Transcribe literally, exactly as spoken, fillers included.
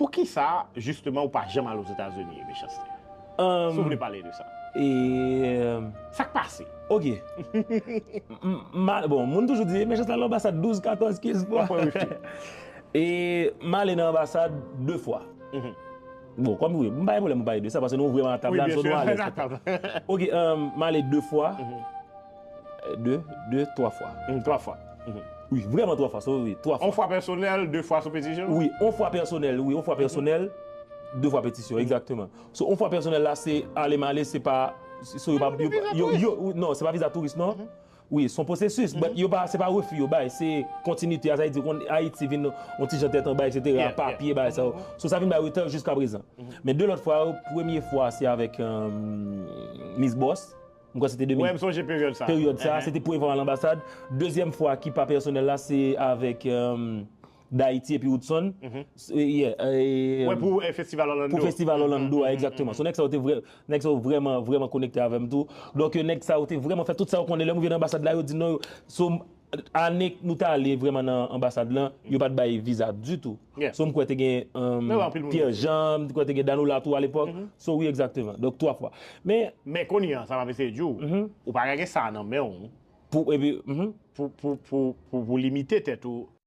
Poukisa, jisteman, ou pa janm al Ozetazini, Mechanste? Si w vle pale de sa. E, Sa k pase? Ok. M- ma- bon, moun toujou di, Mechanste al anbasad douz, katòz, kenz fwa. E m ale nan anbasad de fwa. Bon, kòm wi, m pa gen pwoblèm pou pale de sa, paske nou vrèman a tab la, so nou alèz. Ok, um, m ale de fwa. De, de, twa fwa. Twa fwa. Wi, vrèman twa fwa, so wi, twa fwa. On fwa pèsonèl, de fwa sou petisyon? Wi, on fwa pèsonèl, wi, on fwa pèsonèl, de fwa petisyon, egzakteman. So, on fwa pèsonèl la, se ale m ale, se pa, so yo pa, yo, yo, yo, non, se pa viza touris, non. Wi, se yon pwosesis, but yo pa, se pa refi yo bay, se kontinite, sa vle di kon Ayiti vin yon ti jan tèt anba, etsetera, papye, bagay sa yo. So, sa vin bay retard jiska prezan. Men de lòt fwa yo, premye fwa, se avèk, um, Miss Boss. M kwè se te de mil. Wi, m sonje peryòd sa. Peryòd sa, se te premye fwa m al anbasad. Dezyèm fwa ki pa pèsonèl la, se avèk, um, Dayiti epi Woodson. S- yeah, e, Wi, pou eh, Festival Orlando. Pou Festival Orlando a, egzakteman. So, nèg sa yo te vrè, nèg sa yo vrèman, vrèman konekte avè m tou. Donk, yo, nèg sa yo te vrèman fè tout sa yo konnen. Lè m rive nan anbasad la, yo di non, yo, so, ane nou t ale vrèman nan anbasad lan, yo pa t bay viza ditou. So, m kwè te gen, um, Pierre Jean, m kwè te gen Danola tou alepòk. So, wi, egzakteman. Donk, twa fwa. Men, Men kounye a, sa m ap eseye di w, ou pa ka gen sa nan men w pou, epi, mhm. Pou, pou, pou, pou, pou limite tèt ou